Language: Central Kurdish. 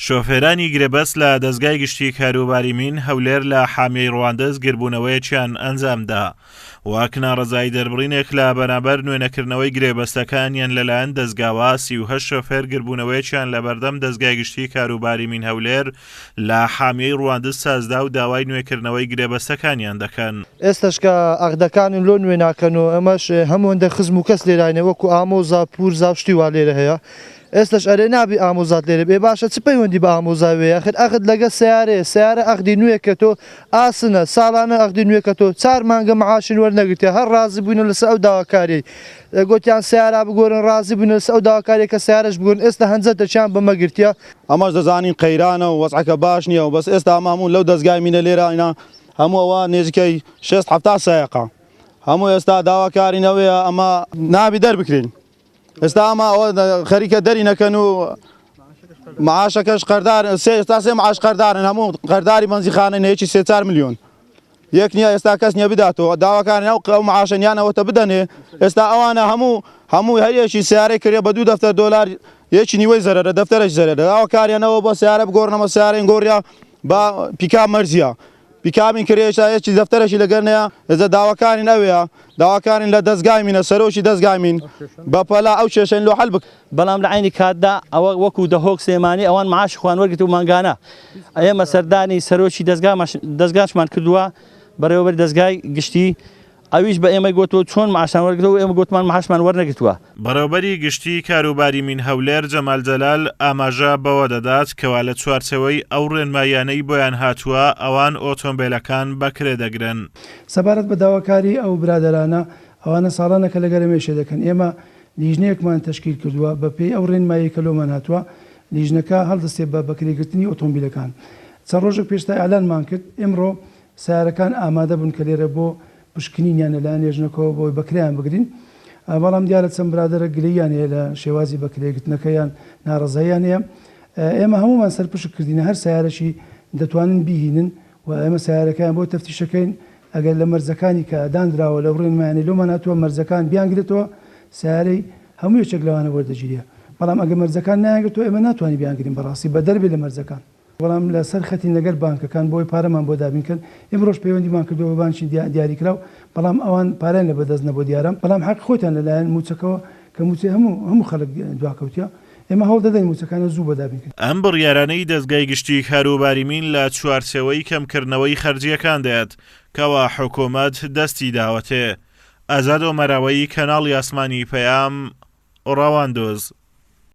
شۆفێرانی گرێبەست لە دەزگای گشتی کاروباری مین هەولێر لە حامیەی ڕواندز گربوونەوەیەکیان ئەنجامدا وەک ناڕەزایی دەربڕینێک لە بەرامبەر نوێنەکردنەوەی گرێبەستەکانیان لەلایەن دەزگاوە 38 شۆفێر گربوونەوەیەکیان لە بەردەم دەزگای گشتی کاروباری مین هەولێر لە حامیەی ڕواندز سازدا و داوای نوێکردنەوەی گرێبەستەکانیان دەکەن. ئێستەش کە عەقدەکانن لۆ نوێ ناکەن و ئێمەش هەموو هەندێک خزم و کەس لێراینە وەکو ئامۆزا پورزا و شتی وا لێرە هەیە ئێستەش ئەرێ نابی ئامۆزات لێرە بێ باشە چ پەیوەندی بە ئامۆزاوێ ئەخر ئەخد لەگە سەیارەیە سەیارە ئەخدی نوێ کە تۆ ئاسنە ساڵانە ئەخدی نوێ کە تۆ چار مانگە معاشین وەرنەگرتیە هەر ڕازی بووینە لەسەر ئەو داواکاریەی گۆتیان سەیارە بگۆرن ڕازی بووینە لەسەر ئەو داواکاریە کە سەیارەش بگۆرن ئێستا هەنجەتەکیان بەمە گرتیە. ئەمەش دەزانین قەیرانە و وەزعەکە باش نییە و بەس ئێستا ئەمە هەموو لەو دەزگای مینە لێراینا هەموو ئەوە نێزیکەی شێست حەفتا سایەقە هەموو ئێستا داواکارین ئەوەیە ئەمە نابی دەربکرین. ئێستا ئەمە ئەوە خەریکە دەری نەکەن و معاشەکەش قەردار سێ ئێستا سێ معاش قەردارن هەموو قەرداری بەنزیخانە یەکی سێ چار ملیۆن یەک نییە ئێستا کەس نییە بداتەوە داواکان ئەو ئەو معاشەنیان ئەوەتە بدەنێ ئێستا ئەوانە هەموو هەموو هەریەکی سیارەی کرێ بە دوو دەفتەر دۆلار یەکی نیوەی زەرەرە دەفتەرێک زەرەرە داواکاریانەوە بۆ سیارە بگۆڕنەوە سیارەین گۆڕیا با پیکاب مەرزیە پیکابین کرێ ئێستا یەکی دەفتەرەکی لەگەر نەیە ئێستا داواکارین ئەوەیە داواکارین لە دەزگای مینە سەرۆکی دەزگای مین بەپەلە ئەو کێشەین لۆ حەل بک. بەڵام لە عەینی کاتدا ئەوە وەکو دهۆک سلێمانی ئەوان معاشی خۆیان وەرگرت و مانگانە ئێمە سەردانی سەرۆکی دەزگاشمان کردووە بەڕێوەبەری دەزگای گشتی ئەویش بە ئێمەی گۆتووە چۆن معاشتان وەرگرتووە و ئێمە گۆتمان معاشمان وەرنەگرتووە. بەڕێوەبەری گشتیی کاروباری مین هەولێر جەمال جەلال ئاماژە بەوە دەدات کەوا لە چوارچێوەی ئەو ڕێنماییانەی بۆیان هاتووە ئەوان ئۆتۆمبێلەکان بە کرێ دەگرن. سەبارەت بە داواکاری ئەو برادەرانە، ئەوانە ساڵانە کە لەگەر ئێمە ئیشێ دەکەن، ئێمە لیژنەیەکمان تەشکیل کردووە بە پێی ئەو ڕێنماییەی کە لۆمان هاتووە، لیژنەکە هەڵدەستێ بە بەکرێگرتنی ئۆتۆمبیلەکان. چەند ڕۆژێک پێشتا ئیعلانمان کرد، ئێمڕۆ سەیارەکان ئامادە بوون کە لێرە بۆ پشکنینیان لەلایەن لێژنەکەوە بۆی بەکرێیان بگرین، بەڵام دیارە چەند برادەرە گلەییان هەیە لە شێوازی بەکرێگرتنەکە یان ناڕەزاییان هەیە. ئێمە هەموومان سەرپشک کردینە هەر سەیارەکی دەتوانن بیهینن و ئێمە سەیارەکەیان بۆ تەفتیشەکەین ئەگەر لە مەرجەکانی کە دانراوە لەو ڕێنمایانەی لۆمان هاتووە مەرجەکان بیانگرێتەوە سەیارەی هەموو یەکێک لەوانە وەردەگیرێ بەڵام ئەگەر مەرجەکان نایانگرتەوە ئێمە ناتوانین بیانگرین بەڕاستی بەدەر بێ لە مەرجەکان. بەڵام لە سەر خەتین لەگەل بانکەکان بۆی پارەمان بۆ دابین کەن، ئیمڕۆش پەیوەندیمان کردووە بە بانکی دیاریکراو، بەڵام ئەوان پارەیان لە بەردەست نەبووە دیارە، بەڵام حەقی خۆتان لە لایەن مووچەکەوە کە مووچەی هەموو هەموو خەلک دواکەوتیە، ئێمە هەوڵ دەدەین مووچەکانە زوو بۆ دابین کەین. ئەم بڕیارانەی دەزگای گشتیی کاروباری مین لە چوارچێوەی کەمکردنەوەی خەرجییەکان دێت کەوا حکومەت دەستی داوەتێ. ئازاد ئۆمەراوەیی کەناڵی ئاسمانی پەیام، ڕەواندوز.